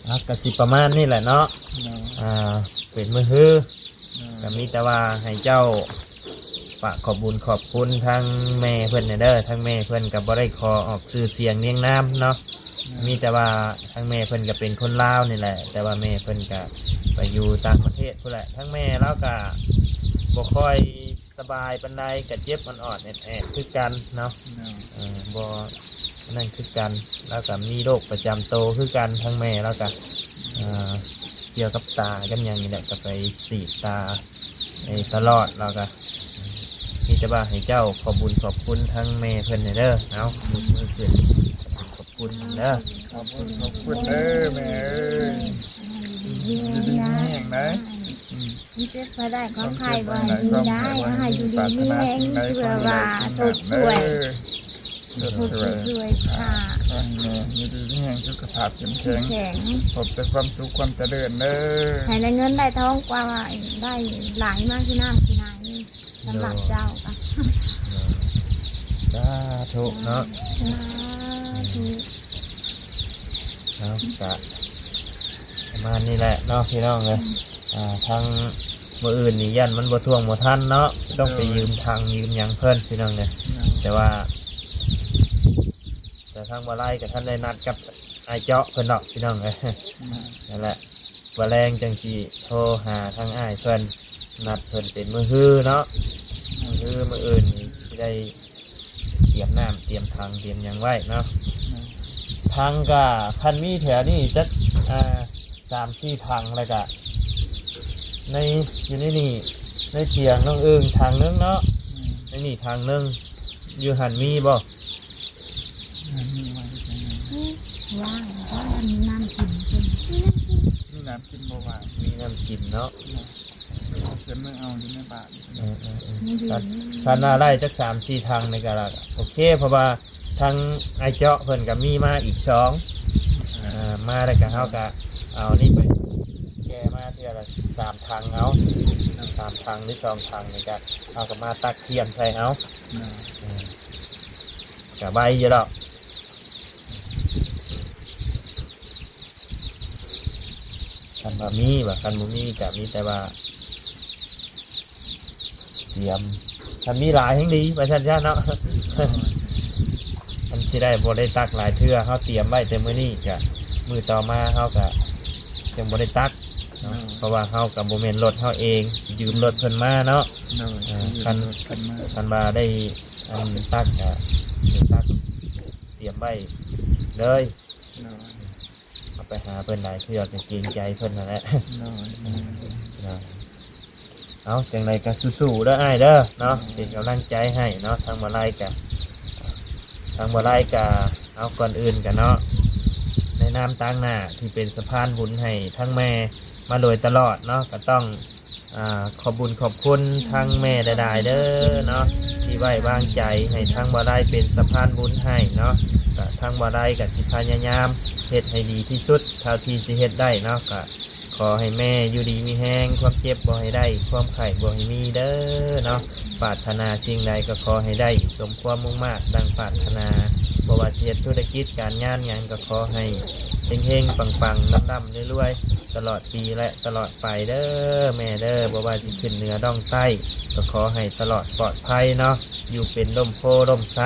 ເອົາ ກະຊິປະມານນີ້ແຫຼະເນາະ ເນາະ ອ່າ ເປັນມື້ຮື ເນາະ ກະມີແຕ່ວ່າໃຫ້ເຈົ້າຝາກຂອບບຸນຂອບຄຸນທາງແມ່ເພິ່ນແດ່ເດີ ທາງແມ່ເພິ່ນກະບໍ່ໄດ້ຂໍອອກຊື່ສຽງນຽງນາມເນາະ ເນາະ ມີແຕ່ວ່າທາງແມ່ເພິ່ນກະເປັນຄົນລາວນີ້ແຫຼະ ແຕ່ວ່າແມ່ເພິ່ນກະໄປຢູ່ຕ່າງປະເທດພຸ້ນແຫຼະ ທາງແມ່ລາວກະບໍ່ຄ່ອຍ ສະບາຍປານໃດ ກະເຈັບອອດໆແອດໆຄືກັນເນາະ ເອີ ບໍ່ ອັນນັ້ນຄືກັນ ລາວກະມີໂລກປະຈຳໂຕຄືກັນ ທາງແມ່ລາວກະ ເອີ ກ່ຽວກັບຕາກັບຫຍັງນີ້ແຫຼະ ກະໄປສີດຕາ ເອີ ຕະຫຼອດ ລາວກະ ມີແຕ່ວ່າໃຫ້ເຈົ້າຂອບບຸນຂອບຄຸນທາງແມ່ເພິ່ນແດ່ເດີ ເອົາ ຍົກມືຂຶ້ນ ຂອບຄຸນເດີ ຂອບຄຸນ ຂອບຄຸນເດີແມ່ເອີຍ ຢູ່ດີມີແຮງເດີ ມີເຈັບໄປໄດ້ ຄວາມໄຂ້ບໍ່ໃຫ້ມີໄດ້ ໃຫ້ຢູ່ດີມີແຮງ ເພື່ອວ່າຊົດຊ່ວຍ ຊົດຊ່ວຍຄ່າ ຂໍໃຫ້ແມ່ຢູ່ດີມີແຮງ ສຸຂະພາບເຂັ້ມແຂງ ເຂັ້ມແຂງ ພົບແຕ່ຄວາມສຸກຄວາມຈະເລີນເດີ ໃຫ້ໄດ້ເງິນໄດ້ທອງ ກວ່າໄດ້ຫຼາຍມາຄືນ້ຳຄືໃນ ສຳລັບເຈົ້າ ສາທຸເນາະ ສາທຸ ເອົາ ກະປະມານນີ້ແຫຼະເນາະ ພີ່ນ້ອງເອີຍ ອ່າ ທາງມື້ອື່ນນີ້ຢ້ານມັນບໍ່ຖ້ວງບໍ່ທັນເນາະ ຕ້ອງໄປຢືມຖັງຢືມຫຍັງເພິ່ນ ພີ່ນ້ອງເອີຍ ແຕ່ວ່າ ແຕ່ທາງບ່າວໄລກໍທັນໄດ້ນັດກັບອ້າຍເຈາະເພິ່ນດອກ ພີ່ນ້ອງເອີຍ ນັ້ນແຫຼະ ວ່າແລງຈັ່ງຊິໂທຫາທາງອ້າຍເພິ່ນ ນັດເພິ່ນເປັນມື້ຮືເນາະ ມື້ຮືມື້ອື່ນນີ້ຊິໄດ້ຕຽມນ້ຳຕຽມຖັງຕຽມຫຍັງໄວ້ເນາະ ຖັງກໍຄັນມີແຖວນີ້ຈັກ ອ່າ ສາມສີ່ຖັງ ແລ້ວກະໃນ ຢູ່ໃນນີ້ ໃນຖຽງນ້ອງເອີ່ງຖັງໜຶ່ງເນາະ ໃນນີ້ຖັງໜຶ່ງ ຢູ່ຫັ້ນມີບໍ່? ວ່າງ ວ່າງ ມີນ້ຳກິນ ມີນ້ຳກິນບໍ່ວ່າງ ມີນ້ຳກິນເນາະ ເອົາເຄື່ອງມືເອົາຢູ່ໃນບ້ານ ເອີໆໆ ຄັນວ່າໄດ້ຈັກສາມສີ່ຖັງນີ້ກໍໂອເຄ ເພາະວ່າ ທາງອ້າຍເຈາະເພິ່ນກໍມີມາອີກສອງ ເອີ ເອີ ມາແລ້ວກໍເຮົາກໍເອົານີ້ໄປແກ່ມາເທື່ອລະສາມຖັງເອົາ ສາມຖັງຫຼືສອງຖັງນີ້ກໍເຮົາກໍມາຕັກທຽນໃສ່ເອົາ ເອີ ກໍໄວຢູ່ດອກ. ຄັນວ່າມີວ່າ ຄັນບໍ່ມີກະມີແຕ່ວ່າຕຽມ ຄັນມີຫຼາຍແຮງດີວ່າຊັ້ນຊະເນາະ. ມັນຊິໄດ້ບໍ່ໄດ້ຕັກຫຼາຍເທື່ອ ເຮົາຕຽມໄວ້ແຕ່ມື້ນີ້ກະ ມື້ຕໍ່ມາເຮົາກະຈັ່ງບໍ່ໄດ້ຕັກເນາະ ເພາະວ່າເຮົາກະບໍ່ແມ່ນລົດເຮົາເອງ ຢືມລົດເພິ່ນມາເນາະ. ຄັນ ຄັນວ່າໄດ້ອັນຕັກກະຕັກຕຽມໄວ້ເລີຍ ເຮົາໄປຫາເພິ່ນຫຼາຍເທື່ອກະເກງໃຈເພິ່ນຫັ້ນແຫຼະ. ເອົາ ຈັ່ງໃດກະສູ້ໆເດີອ້າຍເດີເນາະ ເປັນກຳລັງໃຈໃຫ້ເນາະ. ທາງບໍ່ໄລກະ ທາງບໍ່ໄລກະ ເອົາ ກ່ອນອື່ນກະເນາະ ໃນນາມຕາງໜ້າທີ່ເປັນສະພານບຸນໃຫ້ທັງແມ່ມາໂດຍຕະຫຼອດເນາະ ກະຕ້ອງ ອາ ຂອບບຸນຂອບຄຸນທັງແມ່ຫຼາຍໆເດີເນາະ ທີ່ໄວ້ວາງໃຈໃຫ້ທາງບໍ່ໄລເປັນສະພານບຸນໃຫ້ເນາະ. ກະທາງບໍ່ໄລກະຊິພະຍາຍາມເຮັດໃຫ້ດີທີ່ສຸດເທົ່າທີ່ຊິເຮັດໄດ້ເນາະ. ກະ ຂໍໃຫ້ແມ່ຢູ່ດີມີແຮງ ຄວາມເຈັບບໍ່ໃຫ້ໄດ້ ຄວາມໄຂ້ບໍ່ໃຫ້ມີເດີເນາະ. ປາດຖະໜາສິ່ງໃດກໍຂໍໃຫ້ໄດ້ສົມຄວາມມຸ່ງມາດດັ່ງປາດຖະໜາ ບໍ່ວ່າຊິເຮັດທຸລະກິດການງານຫຍັງກໍຂໍໃຫ້ເຮັງໆປັງໆ ລ່ຳໆລວຍໆ ຕະຫຼອດປີ ແລະ ຕະຫຼອດໄປເດີແມ່ເດີ. ບໍ່ວ່າຊິຂຶ້ນເໜືອລ່ອງໃຕ້ ກໍຂໍໃຫ້ຕະຫຼອດປອດໄພເນາະ ຢູ່ເປັນຮົ່ມໂພຮົ່ມໄຊ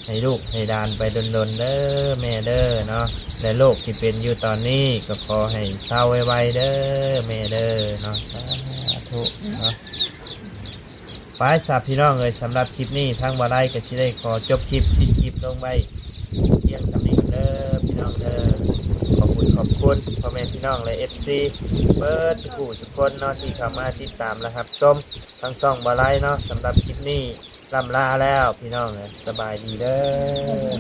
ໃຫ້ລູກໃຫ້ຫຼານໄປດົນໆເດີແມ່ເດີເນາະ. ແລະ ໂລກທີ່ເປັນຢູ່ຕອນນີ້ກໍຂໍໃຫ້ເຊົາໄວໆເດີແມ່ເດີເນາະ ສາທຸເນາະ. ໄປຊະພີ່ນ້ອງເອີຍ ສຳລັບຄລິບນີ້ທາງບໍ່ໄລກໍຊິໄດ້ຂໍຈົບຄລິບ ປິດຄລິບລົງໄວ້ພຽງສ່ຳນີ້ເດີພີ່ນ້ອງເດີ. ຂອບຄຸນຂອບຄຸນພໍ່ແມ່ພີ່ນ້ອງ ແລະ ເອັຟຊີ ເບິດທຸກຜູ້ທຸກຄົນເນາະ ທີ່ເຂົ້າມາຕິດຕາມ ແລະ ຮັບຊົມທາງຊ່ອງບໍ່ໄລເນາະ. ສຳລັບຄລິບນີ້ ລ່ຳລາແລ້ວພີ່ນ້ອງເອີຍ ສະບາຍດີເດີ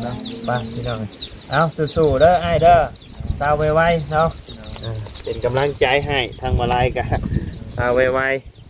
ເນາະ. ໄປພີ່ນ້ອງ ເອົາ ສູ້ໆເດີອ້າຍເດີ ເຊົາໄວໆເນາະ. ເອີ ເປັນກຳລັງໃຈໃຫ້ ທາງບໍ່ໄລກະເຊົາໄວໆ.